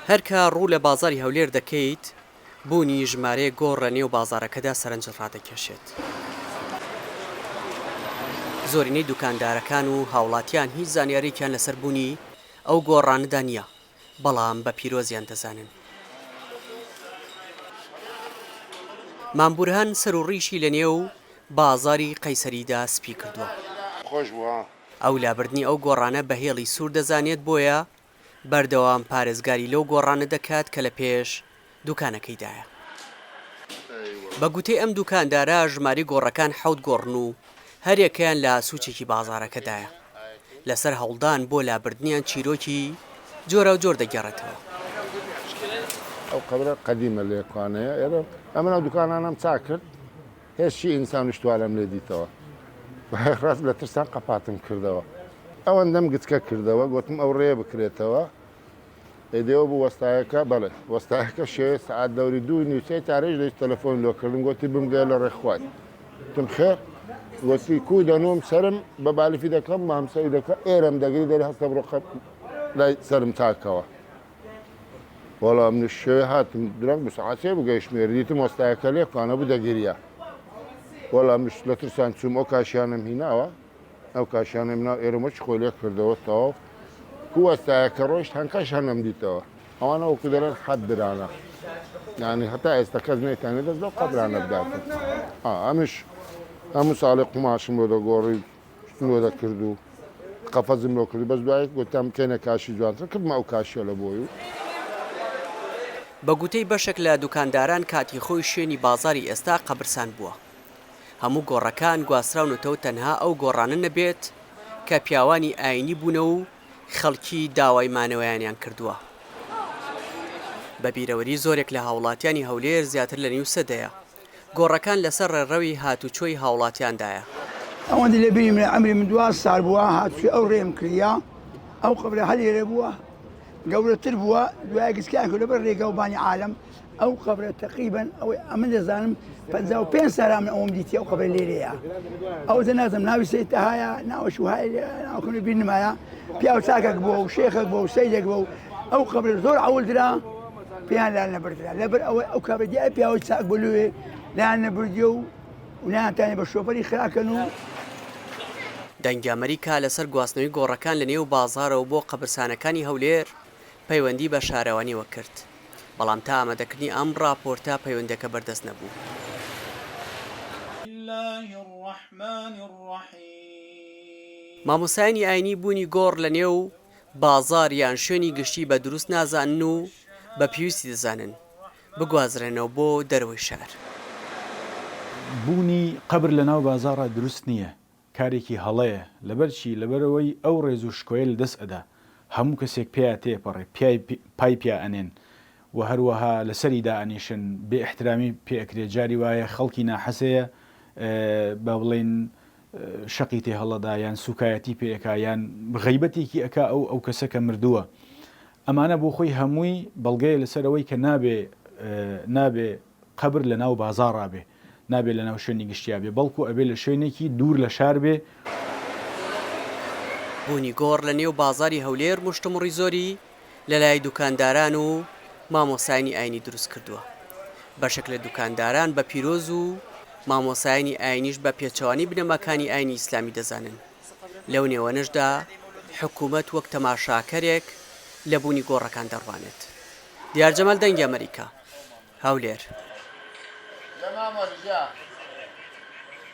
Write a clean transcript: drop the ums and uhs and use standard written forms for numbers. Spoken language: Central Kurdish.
هەر کە ڕوو لە بازاڕی هەولێر دەکەیت، بوونی ژمارەیەک گۆڕ لە نێو بازاڕەکەدا سەرنجت ڕادەکێشێت. زۆرینەی دوکاندارەکان و هاوڵاتیان هیچ زانیارییەکیان لەسەر بوونی ئەو گۆڕانەدا نییە، بەڵام بە پیرۆزیان دەزانن. مام بورهان سەر و ڕیشی لە نێو بازاڕی قەیسەریدا سپی کردووە. ئەو لابردنی ئەو گۆڕانە بە هێڵی سوور دەزانێت بۆیە بەردەوام پارێزگاری لەو گۆڕانە دەکات کە لە پێش دوکانەکەیدایە. بە گوتەی ئەم دوکاندارە ژمارەی گۆڕەکان حەوت گۆڕن و هەریەکەیان لە سوچێکی بازاڕەکەدایە. لەسەر هەوڵدان بۆ لابردنیان چیرۆکی جۆراوجۆر دەگێڕێتەوە. ئەو قەبرە قەدیمە لێکوانەیە ئێرە ئەمن ئەو دوکانانەم چاک کرد هێشی ئینسان و شتوالەم لێ دیتەوە ڕاست لە ترسان قەپاتم کردەوە ئەوەندەم گچکە کردەوە گوتم ئەو ڕێ بکرێتەوە ئێدەوە بوو وەستایەکە بەڵێ وەستایەکە شێ سعات دەوری دوو نیوسێ تارێژ دەیست تەلەفۆن لۆ کردم گوتی بمگە لە ڕێخوای تم خێر گوتی کو دەنوم سرم بە بالیفی دەکەم مامسەری دەکە ئێرەم دەگری دەری هەستە بڕۆ لای سرم تاکەوە وەڵا منیش شەوێ هاتم درەنگ بوو سەعات سێ بوو گەیشتم ئێرە دیتم وەستایەکە لێکانە بوو دەگریا وەڵا منیش لە ترسان چووم ئەو کاشیانەم هیناوە ئەو کاشیانەم ناو ئێرە مەچ خۆی لێ کردەوە تەواو کو وەستایەکە ڕۆیشت هەنکەش هەنەم دیتەوە ئەوانە وەکو دەڵێن حەد درانە یعنی هەتا ئێستا کەس نەیتانێت دەست لەو قەبرانە بداتن ئەمش هەموو ساڵێ قوماشم بۆ دەگۆڕی شتم لۆ دەکرد و قەفەزم لۆ کرد بەس دوای گوتم بکەینە کاشی جوانتر کردمە ئەو کاشیە لە بۆی و. بە گوتەی بەشێک لە دوکانداران کاتی خۆی شوێنی بازاڕی ئێستا قەبرسان بووە. هەموو گۆڕەکان گواستراونەتەوە تەنها ئەو گۆڕانە نەبێت کە پیاوانی ئاینی بوونە و خەڵکی داوای مانەوەیانیان کردووە. بە بیرەوەری زۆرێک لە هاوڵاتیانی هەولێر زیاتر لە نیو سەدەیە گۆڕەکان لەسەر ڕێڕەوی هاتوچۆی هاوڵاتیاندایە. ئەوەندە لە بیری منە عەمری من دوا سار بووە هاتوچۆی ئەو ڕێم کردیە ئەو قەبرە هەر لێرە بووە گەورەتر بووە دوای گسکیان کرد لەبەر ڕێگا و بانی عالەم ئەو قەبرە تەقریبەن ئەوەی ئەمن دەزانم 55 سارا من ئەوم دیتی ئەو قەبرە لێرەیە ئەو نازم ناوی سەید تەهایە ناوەش وهای ناوکم بیر نمایە پیاو چاکێک بووە و شێخێک بووە و سەیدێک بووە و ئەو قەبرە زۆر عەول درا پێیان لایان نەبردرا لەبەر ئەوەی ئەو کابرا دیارە پیاوەی چاک بوو لەوێ لایان نەبردیە و نەیانتوانی بە شۆفەری خراکەن و دەنگی ئەمەریکا لەسەر گواستنەوەی گۆڕەکان لە نێو بازاڕەوە بۆ قەبرسانەکانی هەولێر پەیوەندی بە شارەوانیەوە کرد، بەڵام تا ئامادەکردنی ئەم ڕاپۆرتە پەیوەندیەکە بەردەست نەبوو. مامۆستایانی ئاینی بوونی گۆڕ لە نێو بازاڕ یان شوێنی گشتی بە دروست نازانن و بە پێویستی دەزانن بگوازرێنەوە بۆ دەرەوەی شار. بوونی قەبر لەناو بازاڕا دروست نییە، کارێکی هەڵەیە، لەبەر چی؟ لەبەرئەوەی ئەو ڕێز و شکۆیە لەدەست ئەدا، هەموو کەسێک پێیا تێپەڕێ، پیای پای پیا ئەنێن و هەروەها لەسەری دائەنیشن، بێ ئیحترامی پێ ئەکرێ، جاری وایە خەڵکی ناحەز هەیە با بڵێین شەقی تێ هەڵەدا یان سوکایەتی پێ ئەکا یان غەیبەتێکی ئەکا ئەو ئەو کەسە کە مردووە ئەمانە بۆ خۆی هەمووی بەڵگەیە لەسەر ئەوەی کە نابێ نابێ قەبر لە ناو بازاڕا بێ نابێ لە ناو شوێنی گشتیا بێ بەڵکو ئەبێ لە شوێنێکی دوور لە شار بێ. بوونی گۆڕ لە نێو بازاری هەولێر مشتومڕی زۆری لەلای دوکانداران و مامۆستایانی ئاینی دروست کردووە. بەشێک لە دوکانداران بە پیرۆز و مامۆستایانی ئاینیش بە پێچەوانەی بنەماکانی ئاینی ئیسلامی دەزانن. لەو نێوەنەشدا حکومەت وەک تەماشاکەرێک لە بوونی گۆڕەکان دەڕوانێت. دیار جەمال دەنگی ئەمەریکا، هەولێر.